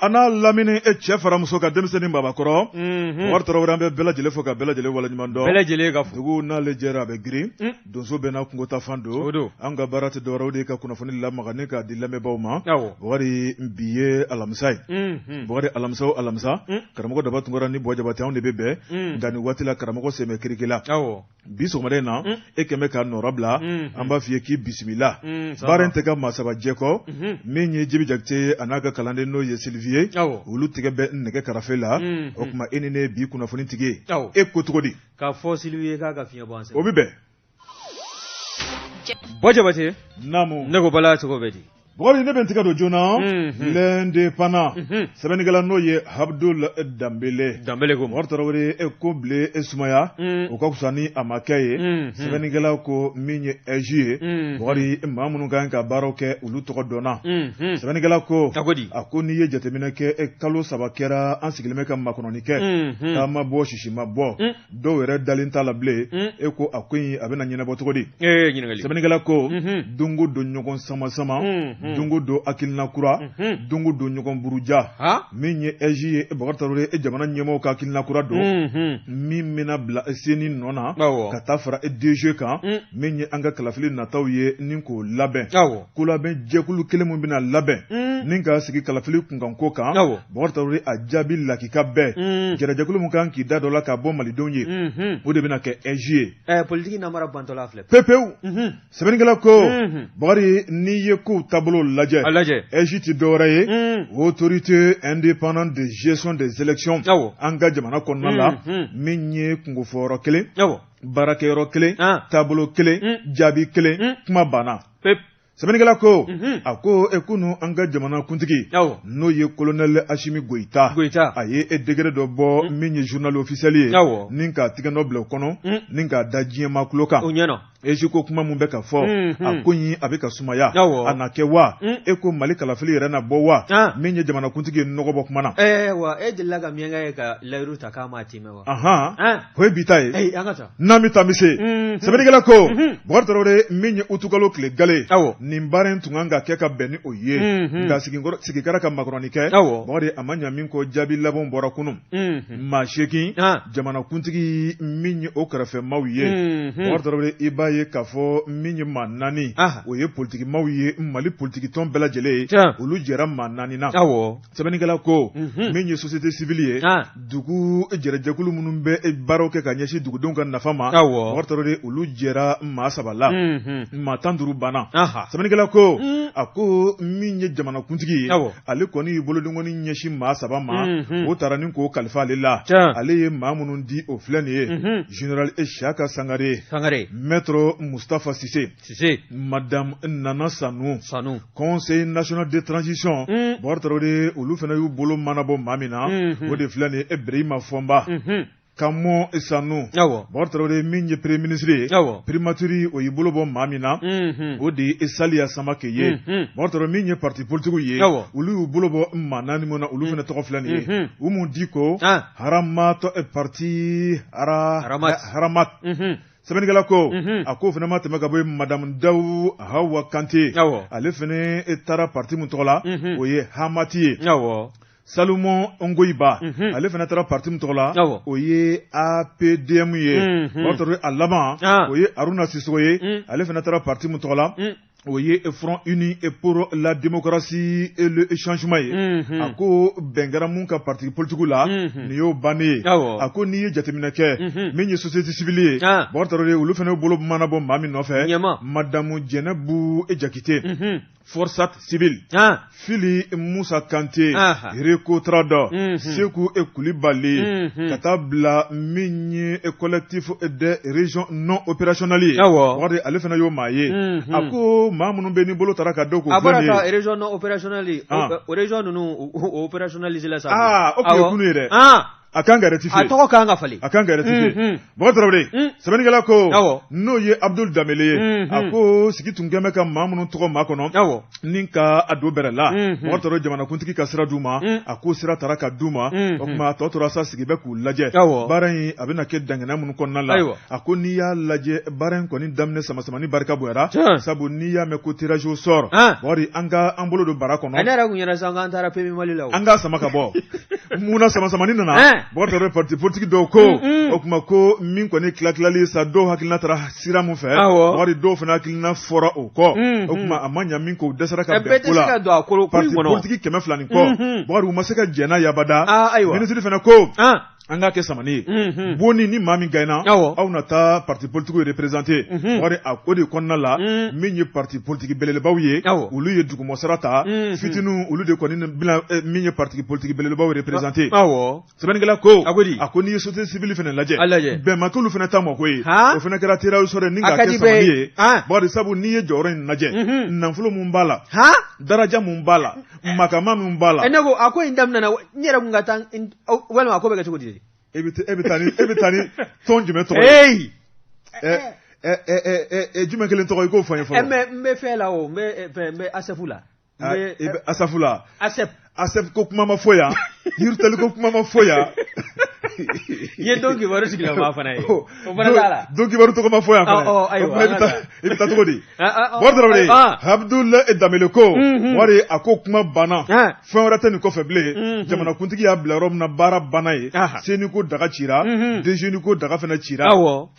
a n'a lamini e cɛ fara muso kan denmisɛnnin babakɔrɔ Bubakari Tarawele an bɛ bɛɛ lajɛlen fo ka bɛɛ lajɛlen waleɲuman dɔn bɛɛ lajɛlen ka fo dugu n'ale jɛra a bɛ girin donso bɛɛ n'a kungo taafan don don an ka baara tɛ dɔwɛrɛ o de ye ka kunnafoni lamaga ni k'a di lamɛnbaaw ma Bubakari bi ye alamisa ye Bubakari alamisa o alamisa karamɔgɔ Daba Tunkara ni Buwa Jabate anw de bɛ bɛn nka nin waati la karamɔgɔ sen bɛ kiriki la bi sɔgɔmada in na e kɛn bɛ ka nɔrɔ bila an b'a f'i ye k'i bisimila baara in tɛ ka maa saba jɛ kɔ min ye Jibi Jakite ye a n'a ka kalanden n'o ye Sylvie ye olu tigɛ bɛ nɛgɛ karafe la o tuma e ni ne ye bi kunnafoni tigi ye e ko cogo di k'a fɔ Sylvie ye k'a ka fiɲɛ bɔ an sen o bɛ bɛn. Buwa Jabate naamu ne ko bala cogo bɛ di Bubakari ne bɛ n tɛgɛ don joona L'Indépendant sɛbɛnnikɛla n'o ye Abdul Danbele Danbele ko Bubakari Tarawele e ko bilen e sumaya o ka fisa ni a ma kɛ ye sɛbɛnnikɛla ko min ye AIGE ye Bubakari maa minnu ka kan ka baaraw kɛ olu tɔgɔ dɔnna sɛbɛnnikɛla ko a ko n'i ye jateminɛ kɛ e kalo 3 kɛra an sigilen bɛ ka makɔnɔni kɛ taa ma bɔ sisi ma bɔ dɔw yɛrɛ dalen t'a la bilen e ko a ko in a bɛna ɲɛnabɔ cogo di sɛbɛnnikɛla ko don o don ɲɔgɔn sama sama don o don hakilina kura don o don ɲɔgɔn buruja min ye AIGE ye Bubakari Tarawele e jamana ɲɛmɔgɔw ka hakilina kura don min bɛna bila CENI nɔ na ka taa fara DG kan min ye an ka kalafili nataw ye ni k'o labɛn kolabɛn jɛkulu kelen min bɛna labɛn ni ka sigi kalafili kunkanko kan Bubakari Tarawele a jaabi lakika bɛɛ jɛrɛjɛkulu min kan k'i da dɔ la k'a bɔ malidenw ye o de bɛna kɛ AIGE ye politiki namara bantɔla filɛ pepewu sɛbɛnnikɛla ko Bubakari n'i ye kow taabolo lajɛ AIGE tɛ dɔwɛrɛ ye autorité indépendante de gestion des élections an ka jamana kɔnɔna la min ye kungofɔyɔrɔ kelen baarakɛyɔrɔ kelen taabolo kelen jaabi kelen kuma banna sɛbɛnnikɛla ko a ko e kunun an ka jamana kuntigi n'o ye colonel Asimi Goyita a ye e décret dɔ bɔ min ye journal officiel ye ni k'a tigɛnɔ bila o kɔnɔ ni k'a da diɲɛmaa tulo kan AIGE ko kuma min bɛ ka fɔ a ko in a bɛ ka sumaya a na kɛ wa e ko Mali kalafili yɛrɛ na bɔ wa min ye jamanakuntigi ye nɔgɔ bɔ kuma na wa e delila ka miyanka ye ka layiru ta k'a ma timɛ wa o ye bi ta ye n'an bɛ taa bɛ se sɛbɛnnikɛla ko Bubakari Tarawele min ye utukalo tile gale nin baara in tun kan ka kɛ ka bɛn ni o ye nka sigi kɛra ka makɔnɔni kɛ Bubakari a ma ɲa min kɔ jaabi labanw bɔra kunun maa 8 jamanakuntigi min ye o kɛrɛfɛmaw ye Bubakari Tarawele i b'a ye k'a fɔ min ye maa 4 o ye politikimaw ye Mali politikitɔn bɛɛ lajɛlen ye olu jɛra maa 4 na sɛbɛnnikɛla ko min ye société civile ye dugu jɛrɛjɛkulu minnu bɛ baaraw kɛ ka ɲɛsin dugudenw ka nafa ma Bubakari Tarawele olu jɛra maa 3 la maa 15 banna sɛbɛnnikɛla ko a ko min ye jamanakuntigi ye ale kɔni y'i bolodenkɔni ɲɛsin maa 3 ma o taara ni k'o kalifa ale la ale ye maa minnu di o filɛ nin ye général Siyaka Sangare maître Moustapha Cissé Cissé madame Nana Sanu Sanu conseil national de transition Bubakari Tarawele olu fana y'u bolo manabɔ maa min na o de filɛ nin ye Ibrahima Fɔnba Kamɔ Sanu Bubakari Tarawele min ye premier ministre ye primature o y'i bolo bɔ maa min na o de ye Saliya Samake ye Bubakari Tarawele min ye parti politique ye olu y'u bolo bɔ maa 4 min na olu fana tɔgɔ filɛ nin ye Umu Diko Haramat parti Haramat Sɛbɛnnikɛla ko a ko fana ma tɛmɛ ka bɔ yen madame Dawu Hawa Kante ale fana taara parti min tɔgɔ la o ye Hamati ye Salomon Ongoyiba ale fana taara parti min tɔgɔ la o ye APDM ye a laban o ye Haruna Sisogo ye ale fana taara parti min tɔgɔ la o ye Front uni pour la démocratie et le changement ye a ko bɛn kɛra mun ka parti politique la nin y'o bannen ye a ko n'i ye jateminɛ kɛ min ye société civile ye Bubakari Tarawele olu fana bolo mana bɔ maa min nɔfɛ madame Jɛnɛbu Jakite Forsat civile Fili Musa Kante Recotrad Seku Kulibali ka taa bila min ye collectif des régions non opérationnelles ye Bubakari ale fana y'o maa ye a ko maa minnu bɛ ni bolo taara ka dɔw a bɔra ka région non opérationnelle o région ninnu o opérationnalisé la sa o tun ye kunun ye dɛ. A kan ka rectifier. A tɔgɔ kan ka falen. A kan ka rectifier. Bɔkari Tarawele, sɛbɛnnikɛla ko, n'o ye Abdul Danbele ye, a ko sigi tun kɛn bɛ ka maa minnu tɔgɔ makɔnɔ, ni ka a don bɛrɛ la, Bɔkari Tarawele, jamanakuntigi ka sira d'u ma, a ko sira taara ka d'u ma, o tuma a tɔ tora sa sigi bɛ k'u lajɛ. Baara in a bɛna kɛ dangana minnu kɔnɔna la, a ko n'i y'a lajɛ baara in kɔni daminɛ samasamani barika bonyara, sabu n'i y'a mɛn ko tirage au sort, Bɔkari, an ka an bolo don bara kɔnɔ. Ne yɛrɛ tun ɲɛna sisan k'an taara PMU Mali la. An k'a sama ka bɔ. Munna samasamani nana? Bɔkari Tarawele, parti politique dɔw ko, o tuma ko min kɔni tilatilali sa, dɔw hakilina taara sira min fɛ, Bɔkari, dɔw fana hakilina fɔra o kɔ, o tuma a ma ɲa min kɔ, u dɛsɛra ka bɛn ko la. Parti politique 200 ni kɔ, Bɔkari, u ma se ka jɛn n'a ye abada. Minisiri fana ko an k'a kɛ samani ye, bonni ni maa min gagnera, aw na taa parti politique représenter. Bɔkari, a ko de kɔnɔna la, min ye parti politique belebelebaw ye, olu ye dugumɔ sara ta, fitininw olu de kɔni bɛna min ye parti politique belebelebaw représenter. Sɛbɛnnikɛla ko, a ko n'i ye société civile fana lajɛ, bɛn ma k'olu fana ta ma ko ye, o fana kɛra tirage au sort ni k'a kɛ samani ye. Bɔkari, sabu n'i ye jɔyɔrɔ in lajɛ, nafolo mun b'a la, daraja mun b'a la, makama min b'a la. Ne ko a ko in daminɛna, n yɛrɛ kun ka taa, walima a ko bɛ kɛ cogo di? E bɛ taa ni tɔn jumɛn tɔgɔ ye? Jumɛn kelen tɔgɔ i k'o fɔ n ye fɔlɔ. Mais n bɛ fɛn la o, n bɛ fɛn, n bɛ ASEF la. I bɛ ASAF la. ASEP. ASEP ko kuma ma fɔ yan, Hirutɛli ko kuma ma fɔ yan. N ye don kibaru sigilama fana ye. O fana t'a la. Don kibaru tɔgɔ ma fɔ yan fana. Ayiwa. I bɛ taa cogo di? Bɔkari Tarawele, Abudulayi Danbele ko, wari a ko kuma banna. Fɛn wɛrɛ tɛ nin kɔfɛ bilen. Jamanakuntigi y'a bila yɔrɔ min na, baara banna yen. CENI ko daga cira, DGNU ko daga fana cira.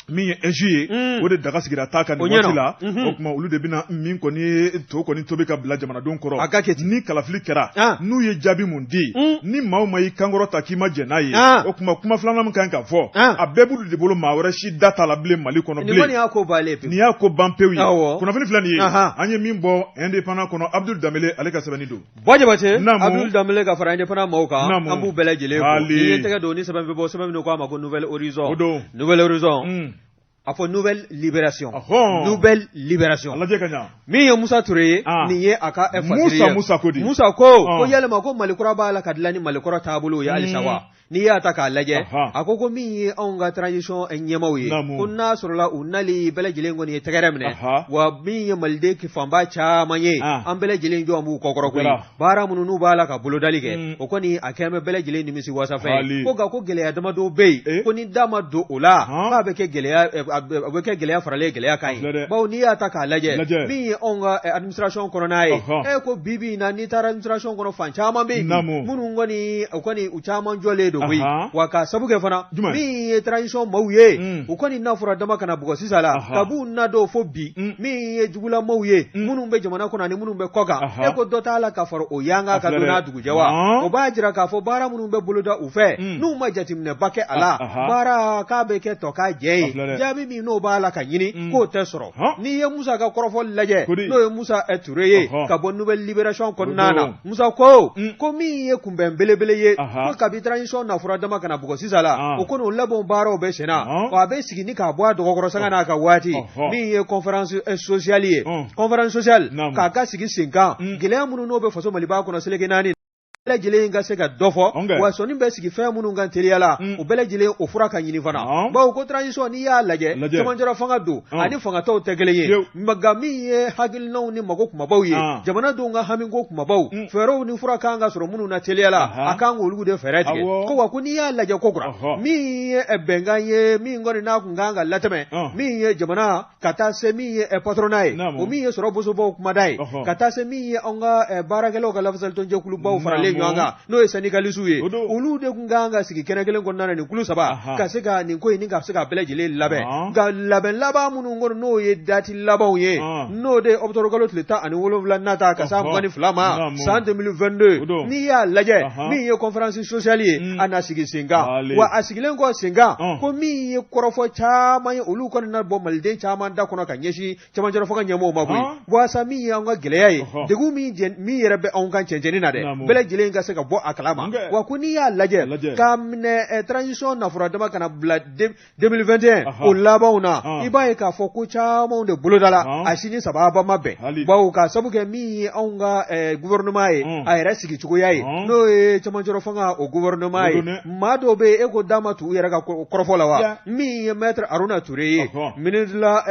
Min ye AIGE ye, o de daga sigira ta kan nin waati la. O tuma olu de bɛna min kɔni ye to kɔni tobi ka bila jamanadenw kɔrɔ. A ka kɛ ten. Ni kalafili kɛra, n'u ye jaabi mun di, ni maa o maa y'i kankɔrɔ ta k'i ma jɛn n'a ye, o tuma kuma filanan min kan ka fɔ, a bɛɛ b'olu de bolo, maa wɛrɛ si da t'a la bilen Mali kɔnɔ bilen. Nin kɔni y'a ko bannen pewu. Nin y'a ko ban pewu ye. Kunnafoni filɛ nin ye, an ye min bɔ Indépendant kɔnɔ, Abudulu Danbele ale ka sɛbɛnni don. Buwa Jabate, Abudul Danbele ka fara Indépendant maaw kan, an b'u bɛɛ lajɛlen fo. N'i ye tɛgɛ don ni sɛbɛn bɛ bɔ, sɛbɛn min k'a ma ko Nouvel Horizon, Nouvel Horizon, a fɔ Nouvelle Libération, Nouvelle Libération, a lajɛ ka ɲa. Min ye Musa Ture ye, nin ye a ka fasiri ye. Musa ko di? Musa ko yalima ko Mali kura b'a la ka dilan ni Mali kɔrɔ taabolo ye halisa wa? N'i y'a ta k'a lajɛ, a ko ko min ye anw ka transition ɲɛmaaw ye, ko n'a sɔrɔla u nali bɛɛ lajɛlen kɔni ye tɛgɛrɛ minɛ, wa min ye maliden fanba caman ye, an bɛɛ lajɛlen jɔ b'u kɔkɔrɔ koyi. Baara minnu n'u b'a la ka bolodali kɛ, o kɔni a kɛlen bɛ bɛɛ lajɛlen nimisi wasa fɛn ye. Ko nka ko gɛlɛya damadɔ bɛ yen, ko ni da ma don o la, k'a bɛ kɛ gɛlɛya, a bɛ kɛ gɛlɛya faralen gɛlɛya kan ye. Bawo n'i y'a ta k'a lajɛ, min ye anw ka administration kɔnɔna ye, e ko bi bi in na, n'i taara administration kɔnɔ, fan caman bɛ yen minnu kɔni o kɔni u caman jɔlen don koyi. Wa k'a sabu kɛ fana, min ye transition maaw ye, u kɔni n'a fɔra dama kana bugɔ sisan la, kab'u na don fo bi, min ye jugulamaw ye minnu bɛ jamana kɔnɔ ani minnu bɛ kɔkan, e ko dɔ t'a la ka fara o yanga kan don n'a dugujɛ wa? O b'a jira k'a fɔ baara minnu bɛ boloda u fɛ, n'u ma jateminɛba kɛ a la, baara k'a bɛ kɛ tɔ k'a jɛ ye, jaabi min n'o b'a la ka ɲini k'o tɛ sɔrɔ. N'i ye Musa ka kɔrɔfɔ lajɛ, n'o ye Musa Ture ye ka bɔ Nouvelle Libération kɔnɔna na, Musa ko ko min ye kunbɛn belebele ye, ko kabi transition nafura dama kana bugɔ sisan la, o kɔni o labɛnw baaraw bɛ senna, wa a bɛ sigi ni k'a bɔ a dɔgɔkɔrɔ sanga n'a ka waati. Min ye conférence sociale ye, conférence sociale k'a ka sigi sen kan, gɛlɛya minnu n'o bɛ faso Maliba kɔnɔ seleke naani bɛɛ lajɛlen ka se ka dɔ fɔ, wa sɔnni bɛ sigi fɛn minnu kan teliya la, o bɛɛ lajɛlen o fura ka ɲini fana. Bawo ko transition, n'i y'a lajɛ, cɛmancɛla fanga don, ani fangatɔw tɛ kelen ye, nka min ye hakilinaw ni mago kumabaw ye, jamanadenw ka hamiko kumabaw, fɛɛrɛw ni fura kan ka sɔrɔ minnu na teliya la, a kan k'olu de fɛɛrɛ tigɛ. Ko wa ko n'i y'a lajɛ ko kura, min ye bɛnkan ye, min kɔni n'a kun kan ka latɛmɛ, min ye jamana ka taa se min ye patronat ye, o min ye sɔrɔ bosobaw kumada ye, ka taa se min ye anw ka baarakɛlaw ka lafasalitɔnjɛkulubaw faralen ɲɔgɔn kan, n'o ye syndicalistes ye, olu de tun kan ka sigi kɛnɛ kelen kɔnɔna na, nin kulu saba ka se ka nin ko in ni ka se ka bɛɛ lajɛlen labɛn. Nka labɛn laban minnu kɔnɔ, n'o ye dati labanw ye, n'o de ye octobre kalo tile 17 nata ka se 22 ma san 2022, n'i y'a lajɛ, min ye conférence sociale ye, a na sigi sen kan. Wa a sigilen kɔ sen kan, ko min ye kɔrɔfɔ caman ye, olu kɔni na bɔ maliden caman da kɔnɔ ka ɲɛsin cɛmancɛla fanga ɲɛmɔgɔw ma koyi, waasa min ye an ka gɛlɛya ye, degun min yɛrɛ bɛ anw kan cɛncɛnni na dɛ, bɛɛ lajɛlen lajɛlen ka se ka bɔ a kalama. Wa ko n'i y'a lajɛ k'a minɛ transition nafura dama ka na bila 2021 o labanw na, i b'a ye k'a fɔ ko camanw de bolodala, a si ni sababa ma bɛn, bawo k'a sabu kɛ min ye anw ka gouvernement ye, a yɛrɛ sigi cogoya ye, n'o ye cɛmancɛrɔ fanga o gouvernement ye, maa dɔw bɛ yen, e ko da ma tugu yɛrɛ ka kɔrɔfɔ la wa, min ye maître Haruna Ture ye, ministre de la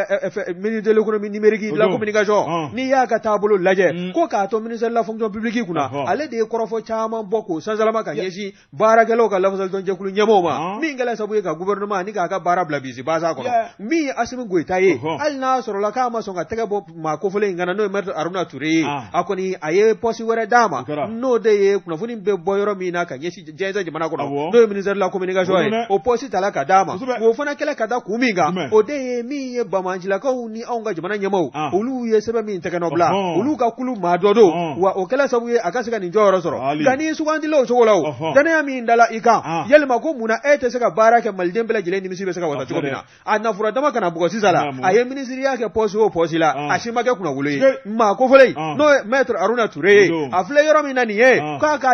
ministre de l'économie numérique, de la communication, n'i y'a ka taabolo lajɛ, ko k'a to ministère de la fonction publique kunna, ale de ye kɔrɔfɔ caman bɔ k'o sansalama ka ɲɛsin baarakɛlaw ka lafasalitɔnjɛkulu ɲɛmɔgɔw ma, min kɛla sababu ye ka gouvernement ni k'a ka baara bila bisi basa kɔnɔ. Min ye Asimi Goyita ye, hali n'a sɔrɔla k'a ma sɔn ka tɛgɛ bɔ maa kofɔlen in kan na, n'o ye maître Haruna Ture ye, a kɔni a ye poste wɛrɛ d'a ma, n'o de ye kunnafoni bɛ bɔ yɔrɔ min na ka ɲɛsin diɲɛ jamana kɔnɔ, n'o ye ministère de la communication ye, o poste tala ka d'a ma. O fana kɛla ka da kun min kan, o de ye min ye banbaancilakaw ni anw ka jamana ɲɛmaaw, olu ye sɛbɛn min tɛgɛ nɔ bila, olu ka kulu maa dɔ don, wa o kɛla sababu ye a ka se ka nin jɔyɔrɔ sɔrɔ. Nka n'i sugandila o cogo la, o danaya min dala i kan, yalima ko mun na e tɛ se ka baara kɛ maliden bɛɛ lajɛlen nimisi bɛ se ka wasa cogo min na? A nafura dama kana bugɔ sisan la, a ye minisiriya kɛ poste o poste la, a si ma kɛ kunnawolo ye. Maa kofɔlen, n'o ye maître Haruna Ture ye, a filɛ yɔrɔ min na nin ye, k'a ka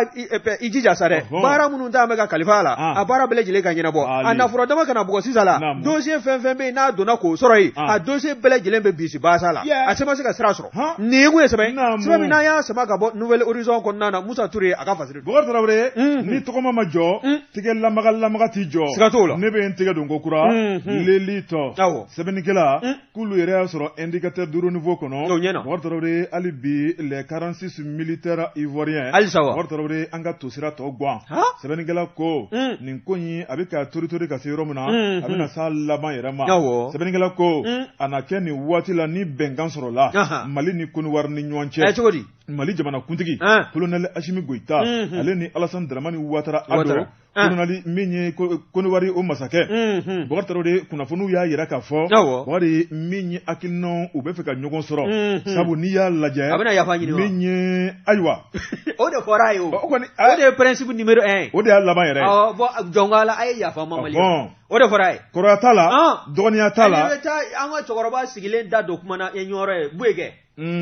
i jija sa dɛ, baara minnu ta bɛ ka kalifa a la, a baara bɛɛ lajɛlen ka ɲɛnabɔ. A nafura dama kana bugɔ sisan la, dossier fɛn fɛn bɛ yen n'a donna k'o sɔrɔ yen, a dossier bɛɛ lajɛlen bɛ bisi basa la, a si ma se ka sira sɔrɔ. Nin kun ye sɛbɛn sɛbɛn min n'an y'a sama ka bɔ Nouvel Horizon kɔnɔna na, Musa Ture a ka fasiri. Bubakari Tarawele, ni tɔgɔma ma jɔ, tigɛ lamaga lamaga t'i jɔ. Siga t'o la. Ne bɛ n tɛgɛ don ko kura leli tɔ sɛbɛnnikɛla k'olu yɛrɛ y'a sɔrɔ indicateur de renouveau kɔnɔ. O ɲɛna. Bubakari Tarawele, hali bi les 46 militaires ivoiriens. Halisa wa. Bubakari Tarawele, an ka tosira tɔ gan. Sɛbɛnnikɛla ko nin ko in a bɛ ka tori tori ka se yɔrɔ min na, a bɛna s'a laban yɛrɛ ma. Sɛbɛnnikɛla ko a na kɛ nin waati la ni bɛnkan sɔrɔla Mali ni Kɔnɔwari ni ɲɔgɔn cɛ. Cogo di? Mali jamanakuntigi colonel Asimi Goyita, ale ni Alassane Dramane Ouattara ado colonel min ye Kɔnɔwari o masakɛ. Bubakari Tarawele, kunnafoniw y'a jira k'a fɔ Bubakari min ye hakilinaw u bɛ fɛ ka ɲɔgɔn sɔrɔ, sabu n'i y'a lajɛ a bɛna yafa ɲini min ye, ayiwa, o de fɔra a ye, o kɔni o de ye principe numéro 1 ye, o de y'a laban yɛrɛ ye. Bon, jɔn la a ye yafa ma Mali, o de fɔra a ye. Kɔrɔya t'a la, dɔgɔninya t'a la. I bɛ taa an ka cɛkɔrɔba sigilen da don kuma na ɲɔrɔ ye Buyekɛ,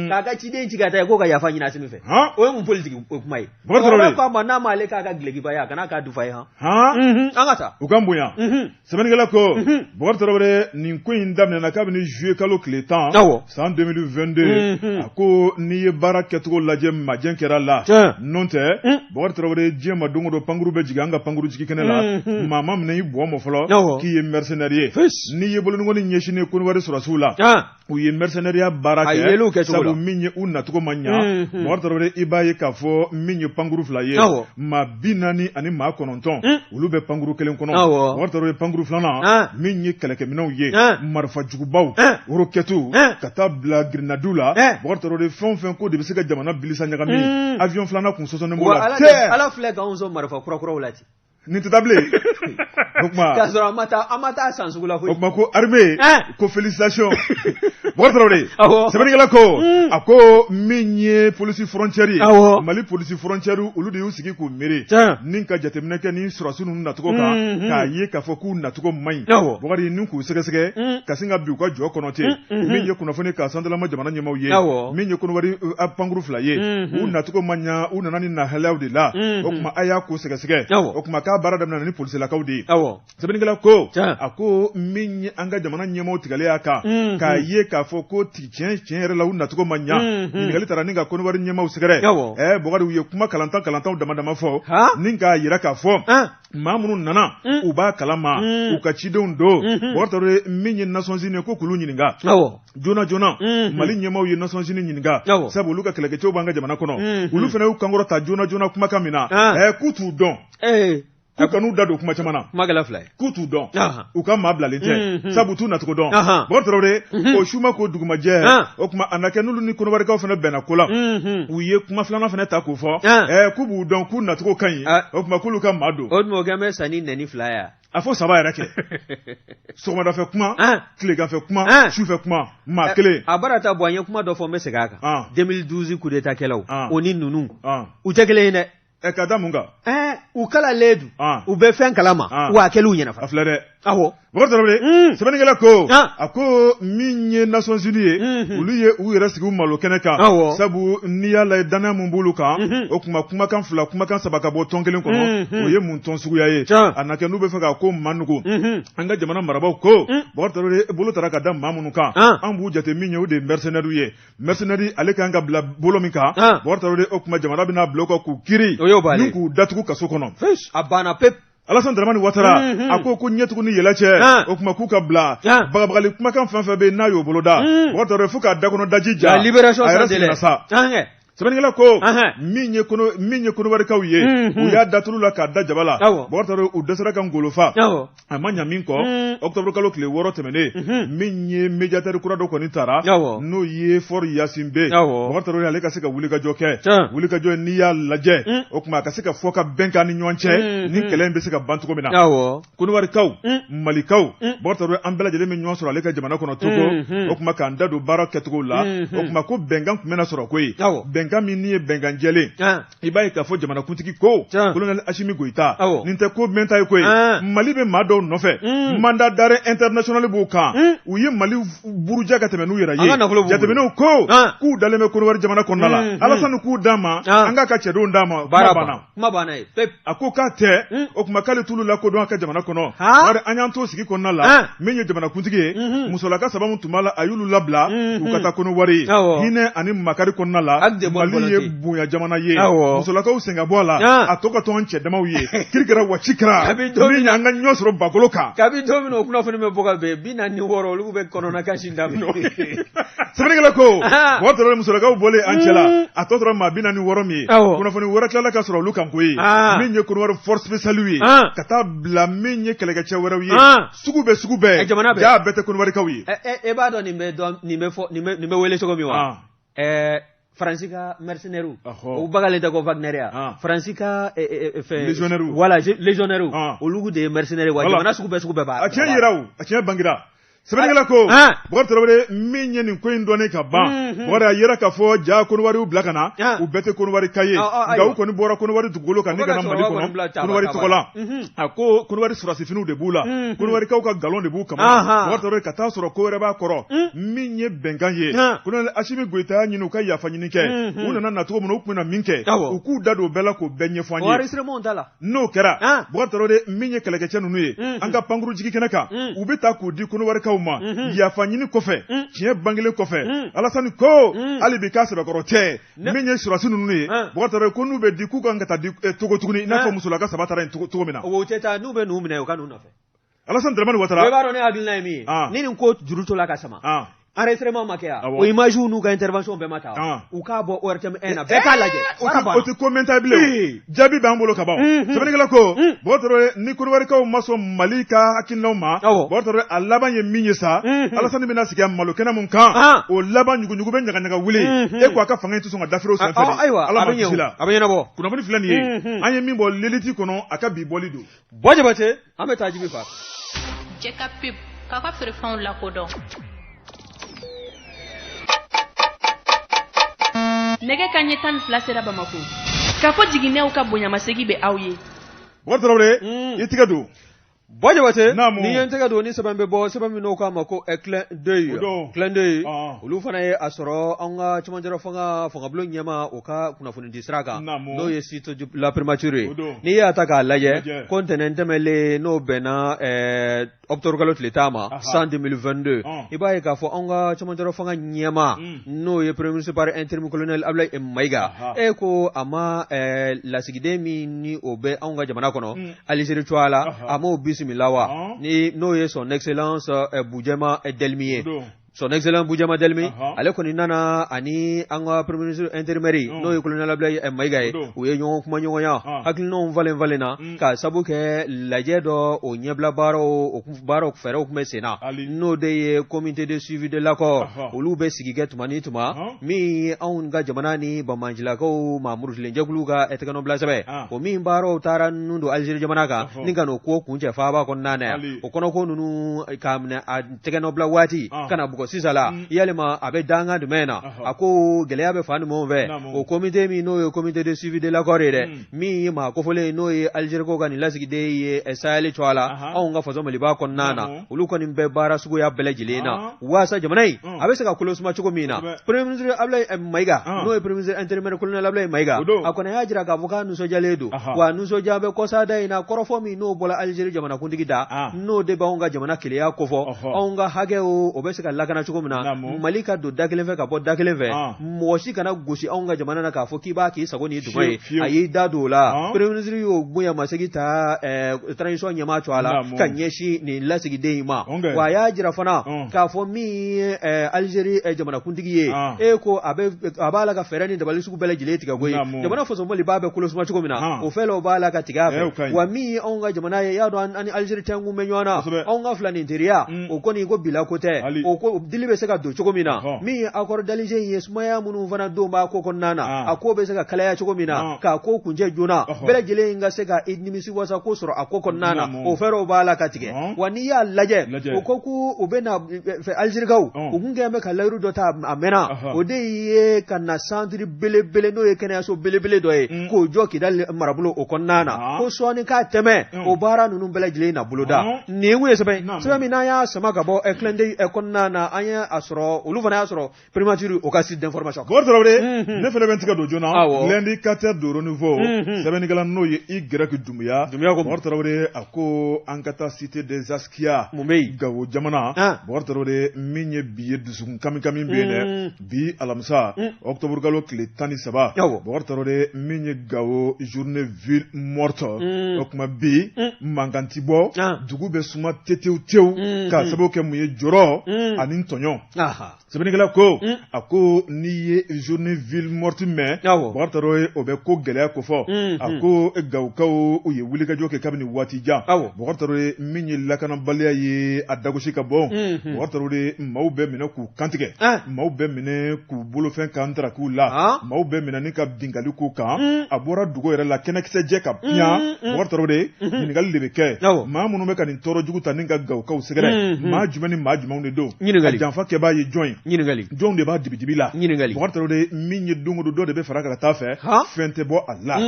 k'a ka ciden ci ka taa ko ka yafa ɲini Asimi fɛ, o ye mun politiki kuma ye? Cɛkɔrɔba ko a ma n'a m'ale k'a ka dulokiba ye, a kana k'a dufa ye. Han, an ka taa. U ka bonya. Sɛbɛnnikɛla ko, Bubakari Tarawele, nin ko in daminɛna kabini juillet kalo tile 10 san 2022. A ko n'i ye baara kɛcogo lajɛ, majɛ kɛra la, n'o tɛ, Bubakari Tarawele, diɲɛ ma don o don pankuru bɛ jigin an ka pankuru jigi kɛnɛ la, maa ma minɛ i bɔ ma fɔlɔ k'i ye mercenaire ye. N'i ye boloninkɔni ɲɛsinnen Kɔnɔwari sɔrɔdasiw la, u ye mercenaire baara kɛ, sabu min ye u nacogo ma ɲa. Bubakari Tarawele, i b'a ye k'a fɔ min ye pankuru fila ye, maa 49 olu bɛ pankuru kelen kɔnɔ. Bubakari Tarawele, pankuru filanan min ye kɛlɛkɛminɛnw ye, marifa jugubaw, rokɛtiw, ka taa bila grenadiw la. Bubakari Tarawele, fɛn o fɛn ko de bɛ se ka jamana bilisa ɲagami, avion filanan kun sɔsɔnnen b'o la. Ala filɛ k'anw sɔn marifa kurakuraw la ten. Nin tɛ taa bilen. O tuma k'a sɔrɔ an ma taa san sugu la koyi. O tuma ko armée, ko félicitation. Bubakari Tarawele, sɛbɛnnikɛla ko, a ko min ye police frontière ye, Mali police frontière, olu de y'u sigi k'u miiri ni ka jateminɛ kɛ ni sɔrɔdasi ninnu nacogo kan, k'a ye k'a fɔ k'u nacogo man ɲi. Bubakari, ni k'u sɛgɛsɛgɛ ka sin ka bin u ka jɔ kɔnɔ ten, min ye kunnafoni k'a santalama jamana ɲɛmaaw ye, min ye Kɔnɔwari pankuru fila ye, u nacogo man ɲa, u nana ni nahalaw de la. O tuma a y'a ko sɛgɛsɛgɛ. O tuma k'a baara daminɛ ni polisilakaw de ye. Sɛbɛnnikɛla ko, a ko min ye an ka jamana ɲɛmaaw tigɛlen y'a kan, k'a ye k'a fɔ ko tiɲɛ tiɲɛ yɛrɛ la u nacogo ma ɲa, ɲininkali taara ni ka Kɔnɔwari ɲɛmaaw sɛgɛrɛ. Bubakari, u ye kuma kalantan kalantanw dama dama fɔ ni k'a jira k'a fɔ maa minnu nana, u b'a kalama, u ka cidenw don. Bubakari Tarawele, min ye Nations Unies ko k'olu ɲininka joona joona, Mali ɲɛmaaw ye Nations Unies ɲininka, sabu olu ka kɛlɛkɛcɛw b'an ka jamana kɔnɔ, olu fana y'u kankɔrɔ ta joona joona kumakan min na, k'u t'u dɔn, k'u kan'u da don kuma caman na. Kuma kɛla fila ye. K'u t'u dɔn, u ka maa bilalen tɛ, sabu u t'u nacogo dɔn. Bubakari Tarawele, o su ma ko dugumajɛ. O tuma a na kɛ n'olu ni Kɔnɔwarikaw fana bɛnna ko la, u ye kuma filanan fana ta k'o fɔ, k'u b'u dɔn, k'u nacogo ka ɲi, o tuma k'olu ka maa don. O tuma o kɛn bɛ san ni nɛni fila ye. A fɔ saba yɛrɛ kɛ: sɔgɔmadafɛ kuma, tileganfɛ kuma, sufɛ kuma, maa kelen. A bara ta bɔ, an ye kuma dɔ fɔ, n bɛ segin a kan. 2012 coup d'état kɛlaw, o ni ninnu, u tɛ kelen ye dɛ. Ɛ ka da mun kan? Ɛɛ u kalanlen don. U bɛ fɛn kalama. Wa a kɛl'u ɲɛna fana. A filɛ dɛ. Awɔ. Bubakari Tarawele. Sɛbɛnnikɛla ko. A ko min ye Nations Unies ye. Olu ye u yɛrɛ sigi u malo kɛnɛ kan. Awɔ. Sabu n'i y'a lajɛ danaya mun b'olu kan. O tuma kumakan fila kumakan saba ka bɔ tɔn kelen kɔnɔ. O ye mun tɔn suguya ye? A na kɛ n'u bɛ fɛ k'a ko manugu. An ka jamana marabaaw ko. Bubakari Tarawele bolo tara ka da maa minnu kan. An b'u jate min ye o de ye mercenaires ye. Mercenaire ale kan ka bila bolo min kan Bubakari Tarawele o tuma jamana bɛna bila o kan k'u kiri ni k'u datugu kaso kɔnɔ a banna pewu. Alassane Dramane Ouattara a ko ɲɛtugu ni yɛlɛ cɛ o tuma k'u ka bila bagabagali kumakan fɛn fɛn bɛ yen n'a y'o boloda Bubakari Tarawele fo k'a dakɔnɔ daji ja libération a yɛrɛ seginna sa. Sɛbɛnnikɛla ko min ye Kɔnɔwarikaw ye u y'a da tulu la k'a da jaba la Bubakari Tarawele u dɛsɛra ka ngolo fa. A ma ɲa min kɔ octobre kalo tile 6 tɛmɛnen min ye médiateur kura dɔ kɔni tara n'o ye Faure Gnassingbé Bubakari Tarawele ale ka se ka wulikajɔ kɛ wulikajɔ n'i y'a lajɛ o tuma a ka se ka fɔ ka bɛn k'an ni ɲɔgɔn cɛ ni kɛlɛ in bɛ se ka ban cogo min na Kɔnɔwarikaw Malikaw Bubakari Tarawele an bɛɛ lajɛlen bɛ ɲɔgɔn sɔrɔ ale ka jamana kɔnɔ Togo o tuma k'an da don baara kɛcogo la o tuma ko bɛnkan tun bɛna sɔrɔ koyi bɛnkan min ni ye bɛnkan jɛlen i b'a ye k'a fɔ jamanakuntigi ko colonel Assimi Goïta nin tɛ ko mɛnta ye koyi Mali bɛ maa dɔw nɔfɛ mandat d'arrêt international b'u kan u ye Mali buruja ka tɛmɛ n'u yɛrɛ ye jateminɛw ko k'u dalen bɛ Kɔnɔwari jamana kɔnɔna la Alassane k'u d'a ma an k'a ka cɛdenw d'a ma baara banna kuma banna ye pewu a ko k'a tɛ o tuma k'ale t'olu lakodɔn a ka jamana kɔnɔ bari an y'an to sigi kɔnɔna la min ye jamanakuntigi ye musolaka saba min tun b'a la a y'olu labila u ka taa Kɔnɔwari hinɛ ani makari kɔnɔna la Mali ye bonya jamana ye musolakaw sen ka bɔ a la a tɔ ka to an cɛ damaw ye kiri kɛra wa ci kɛra min y'an ka ɲɔgɔn sɔrɔ bakolo kan kabi don min o kunnafoni bɛ bɔ ka bɛn 46 olu bɛ kɔnɔna kasi daminɛ sɛbɛnnikɛla ko Bubakari Tarawele musolakaw bɔlen an cɛla a tɔ tora maa 46 min ye kunnafoni wɛrɛ tilala ka sɔrɔ olu kan koyi min ye Kɔnɔwari force spéciale ye ka taa bila min ye kɛlɛkɛcɛ wɛrɛw ye sugu bɛɛ sugu bɛɛ jamana bɛɛ jaa bɛɛ tɛ Kɔnɔwarikaw ye e b'a dɔn nin bɛ dɔn nin bɛ fɔ nin bɛ wele cogo min wa ɛɛ Faransi ka mercenaires u bagalen tɛ ko Wagner ya Faransi ka fɛn légionnaires voilà légionnaires olu de ye mercenaires wa jamana sugu bɛɛ sugu bɛɛ b'a a tiɲɛ yira o a tiɲɛ bangira sɛbɛnnikɛla ko Bubakari Tarawele min ye nin ko in dɔnnen ka ban Bubakari a yera k'a fɔ ja Kɔnɔwari bila ka na u bɛɛ tɛ Kɔnɔwarika ye nka u kɔni bɔra Kɔnɔwari dugukolo kan ni ka na Mali kɔnɔ Kɔnɔwari tɔgɔ la a ko Kɔnɔwari sɔrɔdasifiniw de b'u la Kɔnɔwarikaw ka galon de b'u kaman Bubakari Tarawele ka taa sɔrɔ ko wɛrɛ b'a kɔrɔ min ye bɛnkan ye colonel Assimi Goïta y'a ɲini u ka yafa ɲini kɛ u nana na cogo min na u tun bɛna min kɛ u k'u da don o bɛɛ la k'o bɛɛ ɲɛfɔ an ye n'o kɛra Bubakari Tarawele min ye kɛlɛkɛcɛ ninnu ye an ka pankuru jigi kɛnɛ kan u bɛ ta k'u di Kɔnɔwarikaw ma yafa ɲini kɔfɛ tiɲɛ bangelen kɔfɛ Alasani ko hali bi k'a sɛbɛkɔrɔ tɛ min ye sɔrɔdasi ninnu ye Bubakari Tarawele ko n'u bɛ di k'u kan ka taa di Togo tuguni i n'a fɔ musolaka saba taara yen cogo min na o tɛ taa n'u bɛ n'u minɛ u ka n'u nɔfɛ Alassane Dramane Ouattara i b'a dɔn ne hakilina ye min ye ni nin ko juru tola ka sama enregistrement ma kɛ yan o image n'u ka intervention bɛɛ ma ta u k'a bɔ ORTM 1 na bɛɛ k'a lajɛ o tɛ ko mɛnta bilen jaabi b'an bolo ka ban sɛbɛnnikɛla ko Bubakari Tarawele ni Kɔnɔwarikaw ma sɔn Mali ka hakilinaw ma Bubakari Tarawele a laban ye min ye sa Alassane bɛna sigi a malo kɛnɛ mun kan o laban ɲuguɲugu bɛ ɲagaɲaga wuli e ko a ka fanga in tɛ sɔn ka dafiri o senfɛ dɛ ayiwa Ala ma kisi la a bɛ ɲɛnabɔ kunnafoni filɛ nin ye an ye min bɔ L'Élite kɔnɔ a ka bi bɔli don Buwa Jabate an bɛ taa Jibi fa Jɛ ka pub k'aw ka feerefɛnw lakodɔn nɛgɛ kanɲɛ 12 sera Bamakɔ k'a fɔ jiginɛw ka bonyamasegin bɛ aw ye Bubakari Tarawele i tɛgɛ don Buwa Jabate ni ye n tɛgɛ don ni sɛbɛn bɛ bɔ sɛbɛn min n'o k'a ma ko Clin d'œil Clin d'œil olu fana ye a sɔrɔ an ka cɛmancɛrɔ fanga fangabulon ɲɛmaa o ka kunnafoni di sira kan n'o ye site la primature ye n'i y'a ta k'a lajɛ ko ntɛnɛn tɛmɛlen n'o bɛnna octobre kalo tile 10 ma san 2022 i b'a ye k'a fɔ an ka cɛmancɛrɔ fanga ɲɛmaa n'o ye premier ministre par intérim colonel Abdoulaye Maïga e ko a ma lasigiden min ni o bɛ anw ka jamana kɔnɔ Algérie cogoya la a m'o bisimila wa ni n'o ye son excellence Boudjema Delmi ye son excellence Boudjema Delmi ale kɔni nana ani an ka premier ministre intérimaire n'o ye colonel Abdoulaye Maïga ye u ye ɲɔgɔn kumaɲɔgɔnya hakilinaw falen falenna ka sabu kɛ lajɛ dɔ o ɲɛbila baaraw o baaraw fɛɛrɛw tun bɛ sen na n'o de ye comité de suivi de l'accord olu bɛ sigi kɛ tuma ni tuma min ye anw ka jamana ni banbaancilakaw maa murutilenjɛkulu ka tɛgɛnɔbila sɛbɛn o min baaraw taara nun don Algérie jamana kan ni ka n'o ko kuncɛ faaba kɔnɔna na yan o kɔnɔko ninnu k'a minɛ a tɛgɛnɔbila waati ka na bugɔ sisan la yalima a bɛ dankan jumɛn na a ko gɛlɛya bɛ fan jumɛnw fɛ o komite min n'o ye comité de suivi de l'accord ye dɛ min ye maa kofɔlen ye n'o ye Algérie ka nin lasigiden ye Sahel tɔgɔ la anw ka faso Maliba kɔnɔna na olu kɔni bɛ baara suguya bɛɛ lajɛlen na waasa jamana in a bɛ se ka kolo suma cogo min na premier ministre Abdoulaye Maïga n'o ye premier ministre intérimaire colonel Abdoulaye Maïga a kɔni y'a jira k'a fɔ k'a nisɔndiyalen don wa nisɔndiya bɛ kɔsada in na kɔrɔfɔ min n'o bɔra Algérie jamanakuntigi da n'o de b'anw ka jamana keleya kofɔ anw ka hakɛ o bɛ se ka lakana cogo min na Mali ka don da kelen fɛ ka bɔ da kelen fɛ mɔgɔ si kana gosi anw ka jamana na k'a fɔ k'i b'a k'i sago n'i dungɔ ye a y'i da don o la premier ministre y'o bonyamasegin ta transition ɲɛmaa tɔgɔ la ka ɲɛsin nin lasigiden in ma wa a y'a jira fana k'a fɔ min ye Algérie jamanakuntigi ye e ko a b'a la ka fɛɛrɛ ni dabali sugu bɛɛ lajɛlen tigɛ koyi jamana faso Maliba bɛ kolo suma cogo min na o fɛɛrɛw b'a la ka tigɛ a fɛ wa min ye anw ka jamana ye y'a dɔn an ni Algérie tɛnkun bɛ ɲɔgɔn na anw ka filanin teriya o kɔni ko bila ko tɛ o ko dili bɛ se ka don cogo min na min ye accord d'Alger in ye sumaya minnu fana don b'a ko kɔnɔna na a ko bɛ se ka kalaya cogo min na k'a ko kuncɛ joona bɛɛ lajɛlen ka se ka i nimisi wasa ko sɔrɔ a ko kɔnɔna na o fɛɛrɛw b'a la ka tigɛ wa n'i y'a lajɛ o ko k'u bɛ na Algérikaw u tun kɛlen bɛ ka layiru dɔ ta a mɛnna o de ye ka na centre belebele n'o ye kɛnɛyaso belebele dɔ ye k'o jɔ Kidali marabolo o kɔnɔna na ko sɔɔni k'a tɛmɛ o baara ninnu bɛɛ lajɛlen na boloda nin kun ye sɛbɛn sɛbɛn min n'an y'a sama ka bɔ Clin d'Oeil kɔnɔna na an y'a sɔrɔ olu fana y'a sɔrɔ primature o ka site d'information Bɔkari Tarawele ne fana bɛ n tigɛ don joona l'indicateur du renouveau sɛbɛnnikɛla n'o ye Y Dumbuya Dumbuya ko Bɔkari Tarawele a ko an ka taa cité des Askia mun bɛ yen Gawo jamana Bɔkari Tarawele min ye bi ye dusukun kamikami bɛ yen dɛ bi alamisa octobre kalo tile 13 Bɔkari Tarawele min ye Gawo journée ville morte o tuma bi mankan ti bɔ dugu bɛ suma tetew tewu k'a sababu kɛ mun ye jɔrɔ ani tɔɲɔ sɛbɛnnikɛla ko a ko n'i ye journée ville morte mɛn Bɔkari Tarawele o bɛ ko gɛlɛya kofɔ a ko Gawokaw u ye wulikajɔ kɛ kabini waati jan Bɔkari Tarawele min ye lakanabaliya ye a dagosi ka bon Bɔkari Tarawele maaw bɛ minɛ k'u kantigɛ maaw bɛ minɛ k'u bolofɛn kan tarakiw la maaw bɛ minɛ ni ka binkanni k'u kan a bɔra dugu yɛrɛ la kɛnɛkisɛ jɛ ka piyan Bɔkari Tarawele ɲininkali de bɛ kɛ maa minnu bɛ ka nin tɔɔrɔ jugu ta ni ka Gawokaw sɛgɛrɛ maa jumɛn ni maa jumɛnw de don a janfa kɛbaa ye jɔn ye jɔn de b'a dibidibi la Bɔkari Tarawele min ye don o don dɔ de bɛ fara ka taa fɛ fɛn tɛ bɔ a la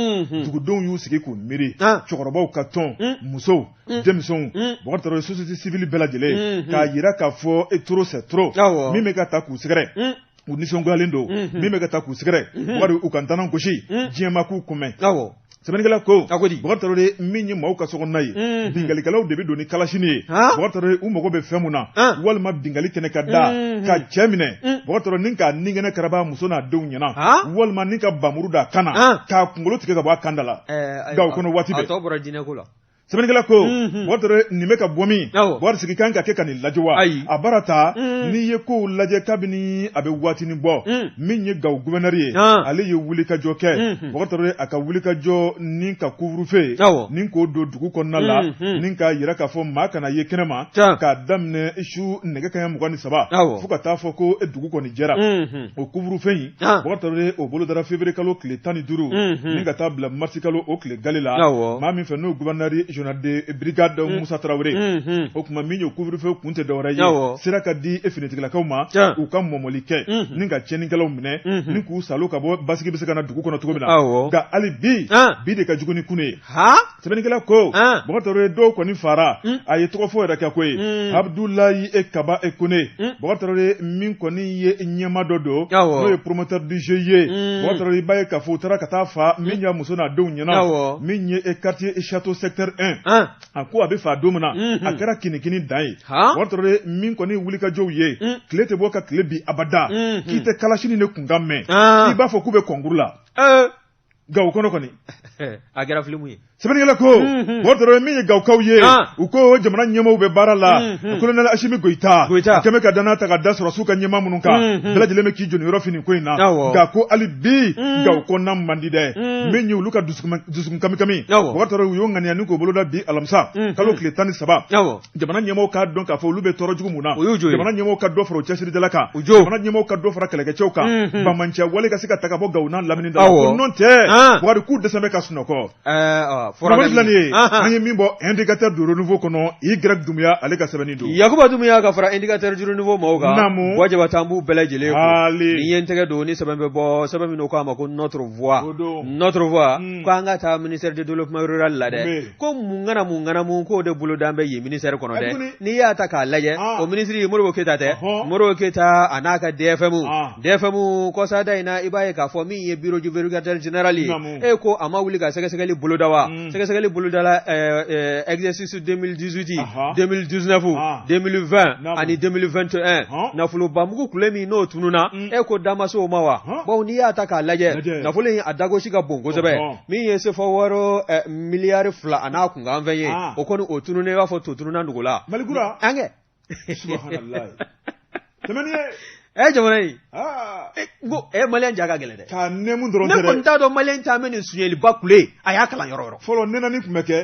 dugudenw y'u sigi k'u miiri cɛkɔrɔbaw ka tɔn musow denmisɛnw Bɔkari Tarawele société civile bɛɛ lajɛlen k'a jira k'a fɔ e trop c'est trop min bɛ ka ta k'u sɛgɛrɛ u nisɔngoyalen don min bɛ ka ta k'u sɛgɛrɛ wari u ka ntanan gosi diɲɛ ma k'u kunbɛn sɛbɛnnikɛla ko Bɔkari Tarawele min ye maaw ka sokɔnɔna ye binkannikɛlaw de bɛ don ni kalasini ye Bɔkari Tarawele u mago bɛ fɛn mun na walima binkanni kɛnɛ ka da ka cɛ minɛ Bɔkari Tarawele ni k'a ninkɛnɛ karaba muso n'a denw ɲɛna walima ni ka bamuru da a kan na k'a kunkolo tigɛ ka bɔ a kan da la Gawo kɔnɔ waati bɛɛ. A tɔ bɔra jinɛko la. Sɛbɛnnikɛla ko Bɔkari Tarawele nin bɛ ka bɔ min wari sigi kan ka kɛ ka nin lajɛ wa ayi a baara ta n'i ye kow lajɛ kabini a bɛ waatinin bɔ min ye Gawo gouverneur ye ale ye wulikajɔ kɛ Bɔkari Tarawele a ka wulikajɔ ni ka couvre-feu ni k'o don dugu kɔnɔna la ni k'a jira k'a fɔ maa kana ye kɛnɛma k'a daminɛ su nɛgɛ kanɲɛ 23 fo ka taa fɔ ko dugu kɔni jɛra o couvre-feu in Bɔkari Tarawele o bolodara février kalo tile 15 ni ka taa bila mars kalo o tile gale la maa min fɛ n'o gouverneur général de brigade Musa Tarawele o tuma min ye couvre-feu kun tɛ dɔwɛrɛ ye sira ka di finitigilakaw ma u ka mɔmɔli kɛ ni ka tiɲɛnikɛlaw minɛ ni k'u salo ka bɔ basigi bɛ se ka na dugu kɔnɔ cogo min na nka hali bi bi de ka jugu ni kunu ye sɛbɛnnikɛla ko Bɔkari Tarawele dɔw kɔni fara a ye tɔgɔ fɔ yɛrɛ kɛ koyi Abudulayi e Kaba e Kone Bɔkari Tarawele min kɔni ye ɲɛmaa dɔ don n'o ye promoteur du jeu ye Bɔkari Tarawele i b'a ye k'a fɔ u taara ka taa fa min y'a muso n'a denw ɲɛna min ye e quartier château secteur 1 a ko a bɛ faa don min na a kɛra kinikini dan ye Bɔkari Tarawele min kɔni wulikajɔw ye tile tɛ bɔ ka tile bin abada k'i tɛ kalasini de kunkan mɛn i b'a fɔ k'u bɛ concours la Gawo kɔnɔ kɔni a kɛra filimu ye sɛbɛnnikɛla ko Bɔkari Tarawele min ye Gawokaw ye u ko jamana ɲɛmaaw bɛ baara la colonel Asimi Goyita a kɛmɛ ka danaya ta ka da sɔrɔsiw ka ɲɛmaa minnu kan bɛɛ lajɛlen bɛ k'i jɔniyɔrɔ fin nin ko in na nka ko hali bi Gawo kɔnɔna man di dɛ min ye olu ka dusukun kamikami Bɔkari Tarawele u y'o ŋaniya ni k'o boloda bi alamisa kalo tile 13 jamana ɲɛmaaw k'a dɔn k'a fɔ olu bɛ tɔɔrɔ jugu mun na jamana ɲɛmaaw ka dɔ fara u cɛsirijala kan jamana ɲɛmaaw ka dɔ fara kɛlɛkɛcɛw kan banbaanciya wale ka se ka ta ka bɔ Gawo n'a lamini da la ko n'o tɛ Bukari k'u dɛsɛ bɛ ka sunɔgɔ. Kunnafoni filɛ nin ye an ye min bɔ Indicateur du Renouveau kɔnɔ Y Dunbiya ale ka sɛbɛnni don. Yakuba Dunbiya ka fara Indicateur du Renouveau maaw kan. Naamu. Buwa Jabate an b'u bɛɛ lajɛlen fo. Ni ye n tɛgɛ don ni sɛbɛn bɛ bɔ sɛbɛn min k'a ma ko Notre Voix. O don. Notre Voix. Ko an ka taa ministère de développement rural la dɛ. Ko mun kana mun kana mun k'o de boloda bɛ yen ministère kɔnɔ dɛ. N'i y'a ta k'a lajɛ o minisiri Modibo Keyita tɛ. Modibo Keyita a n'a ka DFM. DFM kɔsada in na i b'a ye k'a fɔ min ye bureau du vérificateur général ye e ko a ma wuli ka sɛgɛsɛgɛli boloda wa sɛgɛsɛgɛli bolodala exercice 2018 2019 2020 ani 2021 nafolobamugu kule min n'o tununna e ko da ma se o ma wa bawo n'i y'a ta k'a lajɛ nafolo in a dagosi ka bon kosɛbɛ min ye sefa wari miliyari 2 a n'a kunkanfɛn ye o kɔni o tununnen i b'a fɔ to tununna dugu la an kɛ ɛ jamana in n ko ɛ maliyɛn ja ka gɛlɛn dɛ k'a nɛmu dɔrɔn ne kɔni t'a dɔn maliyɛn ta bɛ nin sonyɛliba kule a y'a kalan yɔrɔ yɔrɔ fɔlɔ nɛnɛni tun bɛ kɛ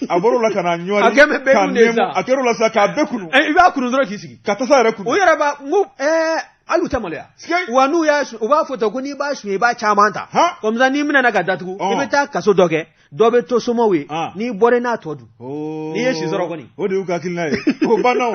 a bɔr'o la ka na ɲɔri a kɛ bɛ bɛɛ dun de sa a kɛr'o la sa k'a bɛɛ kunu i b'a kunu dɔrɔn k'i sigi ka tasa yɛrɛ kunu o yɛrɛ b'a n ko ɛɛ hali u tɛ maloya wa n'u y'a u b'a fɔ ten ko n'i b'a suɲɛ i b'a caman ta comme ça n'i minɛna ka datugu i bɛ taa kaso dɔ kɛ dɔ bɛ to somaw ye ah. n'i bɔra n'a tɔ dun oh. n'i ye si sɔrɔ kɔni o de y'u ka hakilina ye o banna o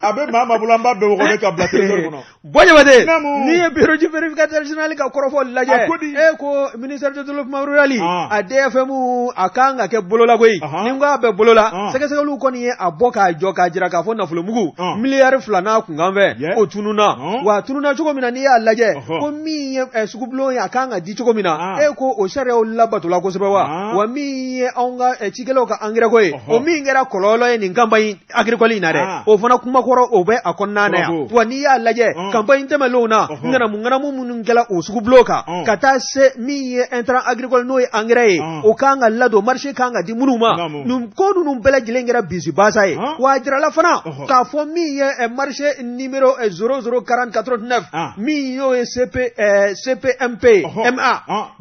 a bɛ maa maa bolo an b'a bɛɛ wɔgɔbɛ ka bila trésor kɔnɔ Buwa Jabate n'i ye bureau du vérificateur général ka kɔrɔfɔ lajɛ e ko ministère de développement rural ah. a DFM a kan ka kɛ bolola koyi ni n ko a bɛ bolola ah. sɛgɛsɛgɛliw kɔni ye a bɔ k'a jɔ k'a jira k'a fɔ nafolomugu 2 miliyari n'a kunkanfɛn o tununna wa a tununna cogo min na n'i y'a lajɛ ko min ye eh, sugubulon ye a kan ka di cogo min na ah. e ko o sariyaw labatola kosɛbɛ wa ah. wa min ye anw ka eh, cikɛlaw ka angɛrɛ ko ye o min kɛra kɔlɔlɔ ye nin campagne agricole in na dɛ ah. o fana kumakɔrɔ o bɛ a kɔnɔna na yan wa n'i y'a lajɛ campagne tɛmɛnlenw na ŋanamu ŋanamu minnu kɛra o sugubulon kan ka taa se min ye intrant agricole n'o ye angɛrɛ ye o kan ka ladon marché kan ka di minnu ma nin ko ninnu bɛɛ lajɛlen kɛra bisibasa ye wa a jirala fana k'a fɔ min ye eh, marché numéro 00 40 89 min y'o ye CP CPMP MA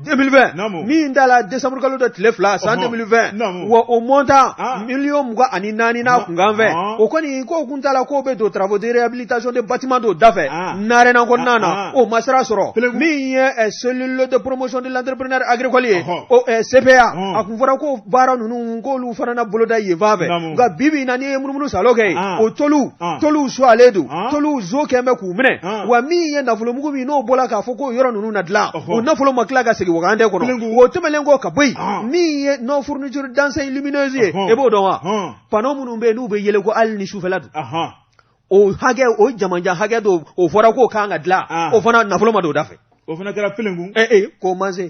2020 min dala décembre kalo dɔ tile 2 san 2020 wa o montant 24 miliyɔn n'a kunkanfɛn o kɔni k'o kun t'a la k'o bɛ don travaux de réhabilitation de bâtiment dɔw da fɛ Narena kɔnɔna na o ma sira sɔrɔ min ye cellule de promotion de l'entrepreneur agricole ye o CPA a kun fɔra ko baara ninnu k'olu fana na boloda yen fan fɛ nka bi bi in na n'i ye munumunu salo kɛ yen o toliw toliw sualen don toliw zo kɛn bɛ k'u minɛ wa min ye nafolomugu min n'o bɔra k'a fɔ k'o yɔrɔ ninnu na dilan o nafolo ma tila ka segin wagande kɔnɔ o tɛmɛnen kɔ ka bɔ yen min ye non fourniture d'enseigne lumineuse ye e b'o dɔn wa panneau minnu bɛ yen n'u bɛ yelen ko hali ni sufɛla don o hakɛ o jamanjan hakɛ don o fɔra k'o kan ka dilan ah. o fana nafolo ma don o da fɛ o fana kɛra pelenku ee eh, k'o ma se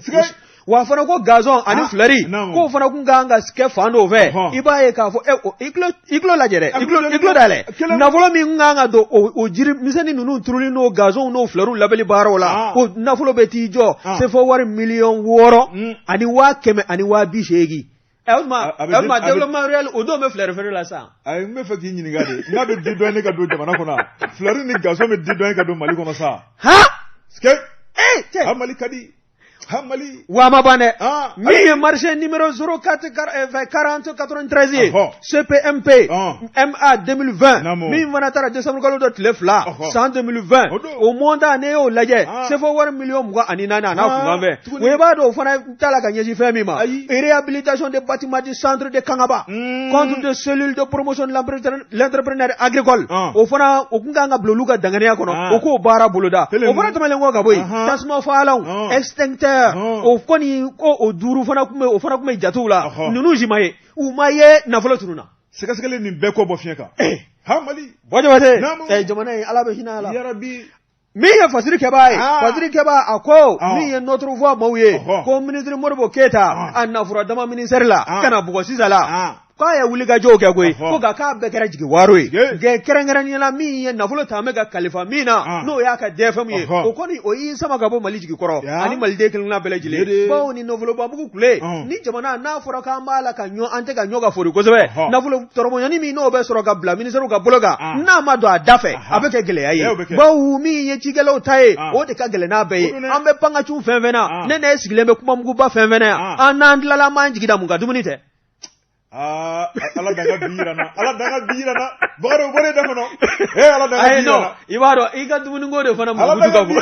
wa fana ko gazon ani ah, fleur k'o fana kun kan ka kɛ fan dɔw fɛ i b'a ye k'a fɔ eh, i tulo lajɛ dɛ i tulo dayɛlɛ nafolo min kan ka don o jiri misɛnnin ninnu turuli n'o gazon n'o fleur labɛnni baaraw la ah. o nafolo bɛ t'i jɔ sefa wari 6 miliyɔn ani 100,000 ani 80,000 o tuma o tuma développement rural o dɔw bɛ fleur feere la sisan. Ayi n bɛ fɛ k'i ɲininka de n'a bɛ dédouaner ka don jamana kɔnɔ fleur ni gazon bɛ dédouaner ka don Mali kɔnɔ sa. Han. Ee cɛ. Ha Mali ka di. Ha Mali. Wa a ma ban dɛ. Min ye marché numéro 04 40 93 ye. CPMP. MA 2020. Min fana taara décembre kalo dɔ tile 2. San 2020. O montant n'e y'o lajɛ. CFA wari 24 miliyɔn a n'a kunkanfɛn. Wa i b'a dɔn o fana t'a la ka ɲɛsin fɛn min ma réhabilitation des bâtiments du centre de Kangaba hmm. compte de cellule de promotion de l'entrepreneur agricole ah. o fana o kun kan ka bila olu ka danganiya kɔnɔ ah. o k'o baara boloda o fana tɛmɛnen kɔ ka bɔ yen tasuma fagalanw ah. extincteur o kɔni ko o duuru fana tun bɛ o fana tun bɛ jatew la ninnu si ma ye u ma ye nafolo tununna sɛgɛsɛgɛli nin bɛɛ kɔ bɔ fiɲɛ kan eh. ha Mali Buwa Jabate jamana in Ala bɛ hinɛ a la yarabi min ye fasiri kɛbaa ye ah. fasiri kɛbaa a ko ah. min ye notre voix maaw ye ko minisiri modibo keyita ah. a nafura dama ministère la ka na bugɔ sisan la k'a ye wulikajɔw kɛ koyi ko nka k'a bɛɛ kɛra jigi waaro ye nka kɛrɛnkɛrɛnnenya la min ye nafolo ta bɛ ka kalifa min na n'o y'a ka DFM ye o kɔni o y'i sama ka bɔ Mali jigi kɔrɔ ani maliden kelenkelenna bɛɛ lajɛlen bawo ni nafolobamugu kule ni jamana n'a fɔra k'an b'a la ka ɲɔ an tɛ ka ɲɔ ka fori kosɛbɛ nafolo tɔrɔmɔɲɔni min n'o bɛ sɔrɔ ka bila ministère ka bolo kan n'a ma don a da fɛ a bɛ kɛ gɛlɛya ye bawo min ye cikɛlaw ta ye o de ka gɛlɛn n'a bɛɛ ye an bɛ pankacun fɛn fɛn na ne n'e sigilen bɛ kumamuguba fɛn fɛn na yan an n'an tilala an b'an jigi da mun kan dumuni tɛ Aa Ala dan ka bi yira n na, Ala dan ka bi yira n na, Bakari o bɔra e da kɔnɔ, ee Ala dan ka bi yira n na. I b'a dɔn i ka dumuniko de fana mankutu ka bon.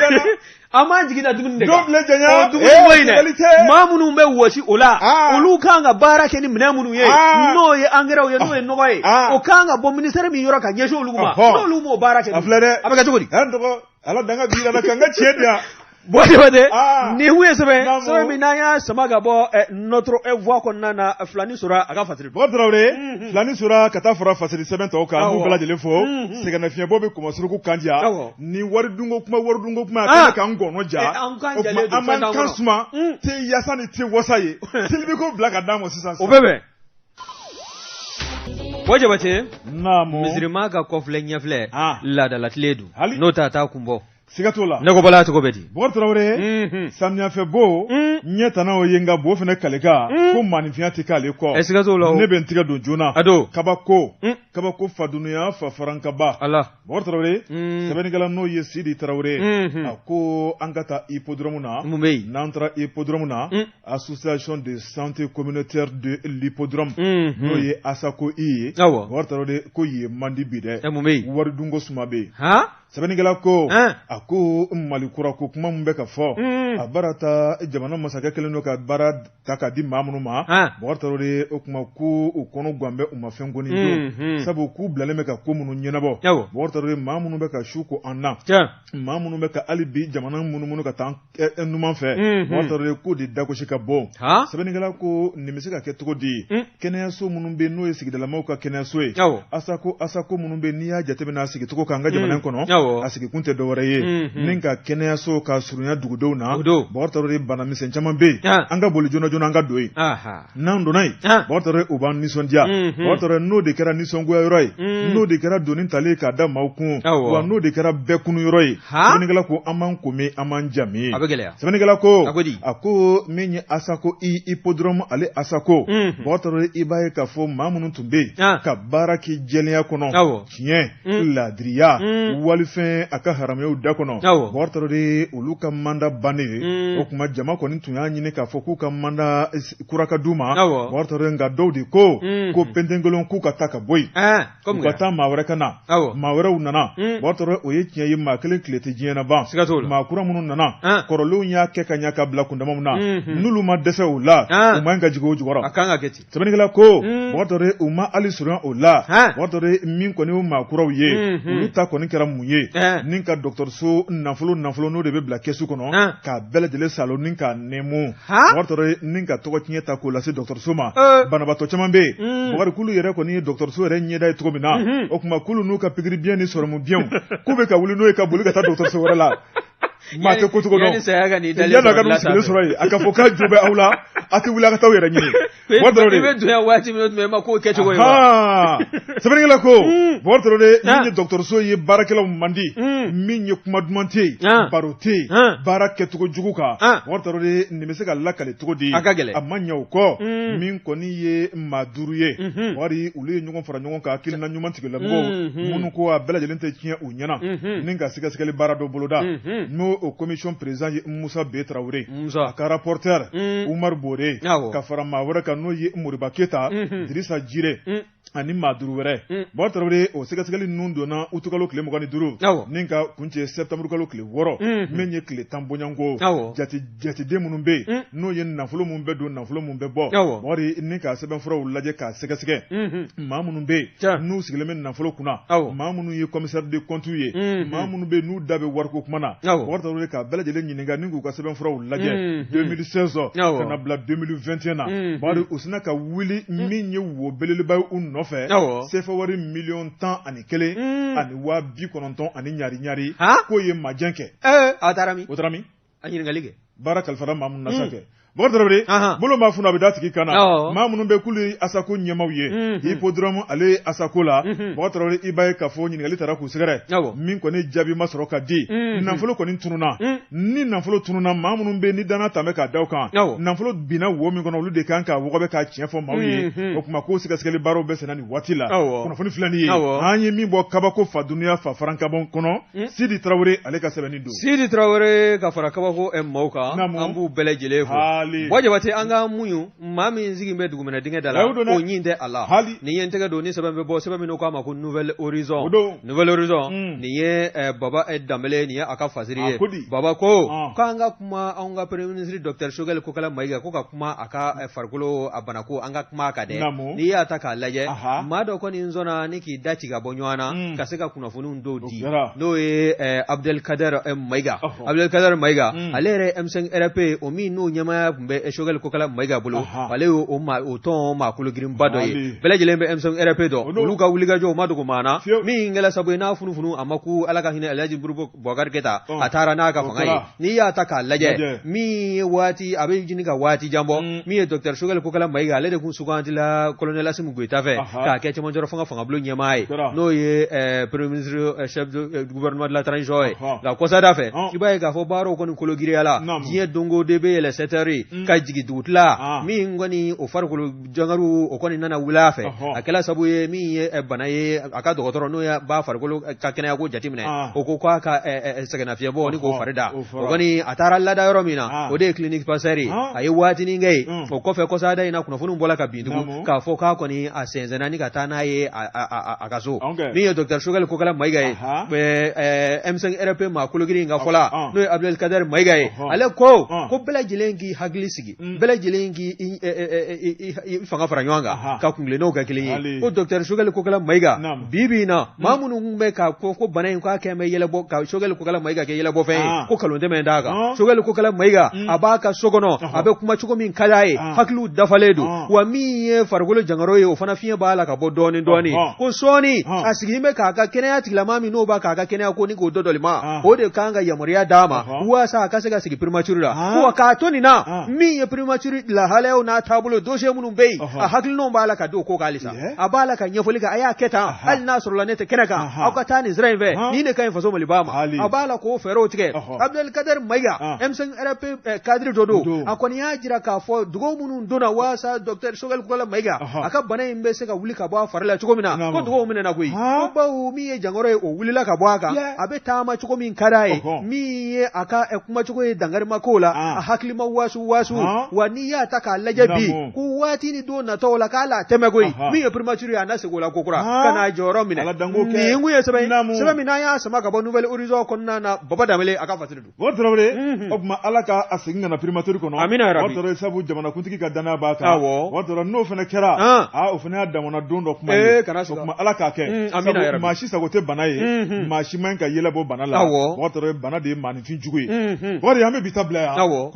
An b'an jigi da dumuni de kan. Don filɛ janya. O dumuniko in dɛ, maa minnu bɛ wɔsi o la, olu kan ka baara kɛ ni minɛn minnu ye, n'o ye angɛrɛw ye, n'o ye nɔgɔ ye, o kan ka bɔ ministère min yɔrɔ ka ɲɛsin olu ma, n'olu m'o baara kɛ. A filɛ dɛ. A bɛ kɛ cogo di? N dɔgɔ Ala dan ka bi yira n na ka n ka tiɲɛ di yan. Bon Jabate nin kun ye sɛbɛn sɛbɛn min n'an y'a sama ka bɔ Notre Voix kɔnɔna na Filani Sora a ka fasiri. Bɔkari Tarawele Filani Sora ka taa fara fasiri sɛbɛn tɔw kan, an b'u bɛɛ lajɛlen fo. Sɛgɛnnafiɲɛbɔ bɛ kɔmɔsuruku kan diya ni waridunko kuma waridunko kuma a kɛlen k'an gɔnɔ ja, o tuma an b'an kan suma te yasa ni te wasa ye Silibi ko bila ka d'an ma sisan. O bɛ bɛn. Bɔ Jabate, naamu, misirima ka kɔfilɛ ɲɛfilɛ laadalatile don, n'o tɛ a t'a kun bɔ. Siga t'o la. Ne ko Bala cogo bɛ di? Bɔkari Tarawele, samiyɛfɛ bo ɲɛ tana o ye nka bo fana kalikan ko maaninfinya tɛ k'ale kɔ. Ɛ siga t'o la o. Ne bɛ n tigɛ don joona. A don. Kabako, kabako fadunuya fa farankaba. Ala. Bɔkari Tarawele, sɛbɛnnikɛla n'o ye Sidi Tarawele, a ko an ka taa hippodrome na. Mun bɛ yen? N'an taara hippodrome na, association de santé communautaire de l'hippodrome, n'o ye ASACOI ye. Awɔ. Bɔkari Tarawele ko yen man di bi dɛ. Ɛ mun bɛ yen? Waridunko suma bɛ yen. Han? Sɛbɛnnikɛla ko a ko Mali kura ko kuma min bɛ ka fɔ a baara ta jamana masakɛ kɛlen don ka baara ta k'a di maa minnu ma, Bɔkari Tarawele o kuma ko u kɔnɔ gan bɛ u ma fɛn kɔni don, sabu k'u bilalen bɛ ka ko minnu ɲɛnabɔ. Bɔkari Tarawele maa minnu bɛ ka su ko an na, maa minnu bɛ ka hali bi jamana munumunu ka taa numan fɛ, Bɔkari Tarawele k'o de dagosi ka bon. Sɛbɛnnikɛla ko nin bɛ se ka kɛ cogo di? Kɛnɛyaso minnu bɛ n'o ye sigidalamaw ka kɛnɛyaso ye, ASACO ASACO minnu bɛ n'i y'a jateminɛ a sigicogo kan an ka jamana in kɔnɔ, a sigikun tɛ dɔwɛrɛ ye ni ka kɛnɛyaso ka surunya dugudenw na. Bɔkari Tarawele bana misɛn caman bɛ yen, an ka boli joona joona an ka don yen. N'an donna yen, Bɔkari Tarawele u b'an nisɔndiya. Bɔkari Tarawele n'o de kɛra nisɔngoya yɔrɔ ye, n'o de kɛra doni talen k'a da maaw kun, wa n'o de kɛra bɛɛ kunu yɔrɔ ye. Sɛbɛnnikɛla ko an b'an ko min, an b'an ja min. A bɛ gɛlɛya. Sɛbɛnnikɛla ko a ko min ye ASACOI hippodrome ale ASACO, Bɔkari Tarawele i b'a ye k'a fɔ maa minnu tun bɛ yen ka baara kɛ jɛlenya kɔnɔ, tiɲɛ, laadiriya, walifɛn a ka haramuyaw da kɔnɔ, Bɔkari Tarawele olu ka mandat bannen, o tuma jama kɔni tun y'a ɲini k'a fɔ k'u ka mandat kura ka d'u ma. Bɔkari Tarawele nka dɔw de ko ko pentenkolon k'u ka taa ka bɔ yen, u ka taa maa wɛrɛ ka na. Maa wɛrɛw nana. Bɔkari Tarawele o ye tiɲɛ ye, maa kelen tile tɛ diɲɛ na ban. Maa kura minnu nana, kɔrɔlenw y'a kɛ ka ɲɛ ka bila kundama min na, n'olu ma dɛsɛ o la, u man ka jigin o jukɔrɔ. A kan ka kɛ ten. Sɛbɛnnikɛla ko Bɔkari Tarawele u ma hali surunya o la. Bɔkari Tarawele min kɔni ye maa kuraw ye, olu ta kɔni kɛra mun ye? Ni ka dɔgɔtɔrɔso nafolo nafolo n'o de bɛ bila kɛsu kɔnɔ k'a bɛɛ lajɛlen salo ni k'a nɛmu. Bɔkari Tarawele ni ka tɔgɔ tiɲɛ ta k'o lase dɔgɔtɔrɔso ma. Banabaatɔ caman bɛ yen, Bɔkari k'olu yɛrɛ kɔni ye dɔgɔtɔrɔso yɛrɛ ɲɛda ye cogo min na, o tuma k'olu n'u ka pikiri biɲɛ ni sɔrɔmu biɲɛw k'u bɛ ka wuli n'o ye ka boli ka taa dɔgɔtɔrɔso wɛrɛ la. Maa tɛ ko cogo dɔn. Yanni saya ka n'i dalen sɔrɔ dilan sanfɛ. Sɔrɔ yen, a ka fɔ k'a jo bɛ aw la, a tɛ wuli a ka taa aw yɛrɛ ɲini. Bɔkari Tarawele. I bɛ don yan waati min o tuma i ma k'o kɛcogo ye wa? Sɛbɛnnikɛla ko Bɔkari Tarawele min ye dɔgɔtɔrɔso ye baarakɛlaw man di, min ye kuma duman tɛ yen, baro tɛ yen, baara kɛcogo jugu kan. Bɔkari Tarawele nin bɛ se ka lakale cogo di? A ka gɛlɛn. A ma ɲɛ o kɔ. Min kɔni ye maa duuru ye, Bɔkari olu ye ɲɔgɔn fara ɲɔgɔn kan, hakilina ɲuman tigilamɔgɔw minnu ko a bɛɛ lajɛlen tɛ tiɲɛ u ɲɛna, ni ka sɛgɛsɛgɛli baara dɔ boloda, n'o o commission président ye Musa B Tarawele, a ka rapporteur Umaru Bore, ka fara maa wɛrɛ kan n'o ye Moriba Keyita, Dirisa Jire ani maa duuru wɛrɛ. Bɔkari Tarawele o sɛgɛsɛgɛli ninnu donna utukalo tile 25 ni ka kuncɛ sɛtanburukalo tile 6, min ye tile 10 bɔɲɔgɔnko. Jateden minnu bɛ yen, n'o ye nafolo minnu bɛ don, nafolo minnu bɛ bɔ, Bɔkari ni ka sɛbɛnfuraw lajɛ k'a sɛgɛsɛgɛ, maa minnu bɛ yen n'u sigilen bɛ nafolo kunna, maa minnu ye commissaire de compte ye, maa minnu bɛ yen n'u da bɛ wariko kuma na, Bɔkari Tarawele k'a bɛɛ lajɛlen ɲininka ni k'u ka sɛbɛnfuraw lajɛ 2016 ka na bila 2021 na. Bɔkari u sinna ka wuli min ye wo belebeleba ye u nɔfɛ, sefa wari miliyɔn 11 ani 90,000 ani ɲari ɲari, k'o ye majɛ kɛ. A taara min? O taara min? A ɲininkali kɛ. Baara kalifara maa minnu na sa kɛ. Bɔkari Tarawele, bolo maa funu a bɛ da tigi kan na. Maa minnu bɛ k'olu ye ASACO ɲɛmaaw ye, hippodrome ale ASACO la, Bɔkari Tarawele i b'a ye k'a fɔ ɲininkali taara k'u sɛgɛrɛ, min kɔni jaabi ma sɔrɔ ka di, nafolo kɔni tununna. Ni nafolo tununna, maa minnu bɛ ni danaya tun bɛ k'a da u kan, nafolo binna wo min kɔnɔ, olu de kan ka wɔgɔbɛ k'a tiɲɛ fɔ maaw ye. O tuma k'o sɛgɛsɛgɛli baaraw bɛ senna nin waati la. Kunnafoni filɛ nin ye, an ye min bɔ kabako fa dunuya fa farankabɔ kɔnɔ, Sidi Tarawele ale ka sɛbɛnni don. Sidi Tarawele ka fara kabako maaw kan, an b'u bɛɛ lajɛlen fo. Bɔ Jabate, an ka muɲu, maa min sigilen bɛ dugumɛnɛ dingɛ da la, o ɲin tɛ a la. Nin ye n tɛgɛ don ni sɛbɛn bɛ bɔ, sɛbɛn min k'a ma ko Nouvel Horizon. Nouvel Horizon, nin ye Baba Danbele, nin ye a ka fasiri ye. Baba ko k'an ka kuma anw ka premier ministre docteur Choguel Kokala Mayiga, ko ka kuma a ka farikolo a banako, an ka kuma a kan dɛ. N'i y'a ta k'a lajɛ, maa dɔ kɔni sɔnna ni k'i da ci ka bɔ ɲɔgɔn na ka se ka kunnafoniw dɔw di, n'o ye Abdelkader Mayiga. Abdelkader Mayiga, ale yɛrɛ M5 RP, o min n'o ɲɛmaaya tun bɛ Choguel Kokala Mayiga bolo, ale y'o o tɔn maa kologirinba dɔ ye. Bɛɛ lajɛlen bɛ M5 RP dɔn, olu ka wulikajɔ o ma dogo maa na, min kɛra sababu ye n'a funufunu a ma ku Ala ka hinɛ Elhaji Modibo Bubakari Keyita, a taara n'a ka fanga ye. N'i y'a ta k'a lajɛ, min ye waati a bɛ ɲini ka waati jan bɔ, min ye docteur Choguel Kokala Mayiga, ale de tun sugandila colonel Assimi Goïta fɛ k'a kɛ cɛmancɛrɔ fanga fangabulon ɲɛmaa ye, n'o ye premier ministre chef du gouvernement de la transition ye. Nka kɔsada fɛ, i b'a ye k'a fɔ baaraw kɔni kologiriyala, diɲɛ don o don bɛ yɛlɛ 7 heures ka jigin dugutila, min kɔni o farikolo jangariw o kɔni nana wuli a fɛ, a kɛla sabu ye min ye bana ye, a ka dɔgɔtɔrɔ n'o ye b'a farikolo ka kɛnɛyako jateminɛ, o ko k'a ka sɛgɛnnafiɲɛbɔ ni k'o fari da. O kɔni a taara lada yɔrɔ min na, o de ye clinique Pasteur ye. A ye waatinin kɛ yen. O kɔfɛ, kɔsada in na, kunnafoniw bɔla ka bin tugun k'a fɔ k'a kɔni a sɛnsɛnna ni ka taa n'a ye a ka so. Min ye docteur Choguel Kokala Mayiga ye, M5 RP maa kologiri in ka fɔ la, n'o ye Abdelkader Mayiga ye, ale ko ko bɛɛ lajɛlen k'i hakili sigi, bɛɛ lajɛlen k'i fanga fara ɲɔgɔn kan ka kuntilennaw kɛ kelen ye, ko docteur Choguel Kokala Mayiga, bi bi in na, maa minnu tun bɛ k'a fɔ ko bana in k'a kɛ bɛ yɛlɛbɔ ka Choguel Kokala Mayiga kɛ yɛlɛbɔfɛn ye, ko nkalon tɛmɛn d'a kan. Choguel Kokala Mayiga, a b'a ka so kɔnɔ, a bɛ kuma cogo min ka d'a ye, hakiliw dafalen don, wa min ye farikolo jangaro ye, o fana fiɲɛ b'a la ka bɔ dɔɔnin dɔɔnin, ko sɔɔni a sigilen bɛ k'a ka kɛnɛya tigilama min n'o b'a k'a ka kɛnɛya ko ni k'o dɔdɔlima, o de kan ka yamaruya d'a ma waasa a ka se ka sigi primature la. Ko wa k'a to nin na, min ye primature lahalayaw n'a taabolo, dossier minnu bɛ yen, a hakilinaw b'a la ka don o ko kan halisa, a b'a la ka ɲɛfɔli kɛ, a y'a kɛ tan, hali n'a sɔrɔla ne tɛ kɛnɛ kan, aw ka taa nin sira in fɛ, nin de ka ɲi faso Maliba ma. A b'a la k'o fɛɛrɛw tigɛ. Abdelkader Mayiga, M5 RP cadre dɔ don, a kɔni y'a jira k'a fɔ dugawu minnu donna waasa docteur Choguel Kokala Mayiga, a ka bana in bɛ se ka wuli ka bɔ a fari la cogo min na, ko dugawu minɛna koyi, ko bawo min ye jangɔrɔ ye, o wulila ka bɔ a kan, a bɛ taama cogo min ka d'a ye, min ye a ka kumacogo ye, dankari ma k'o la, a hakili ma waasu waasu. Wa n'i y'a ta k'a lajɛ bi, ko waati ni don nataw la, k'a la tɛmɛ koyi, min ye primature ye, a na segin o la kokura ka n'a jɔyɔrɔ minɛ. Nin kun ye sɛbɛn sɛbɛn min n'an y'a sama ka bɔ Nouvel Horizon kɔnɔna na, Baba Danbele a ka fasiri don. O Tarawele, o tuma Ala ka a segin ka na primature kɔnɔ. Amina yarabi. O Tarawele, sabu jamanakuntigi ka danaya b'a kan. Awɔ. O Tarawele, n'o fana kɛra, aa, o fana y'a damana don dɔ kuma ye. Ee, kana siga. O tuma Ala k'a kɛ. Amina yarabi. Sabu maa si sago tɛ bana ye. Maa si man ka yɛlɛ bɔ bana la. Awɔ. O Tarawele, bana de ye maaninfin jugu ye. Bakari, an bɛ bi ta bila yan. Awɔ.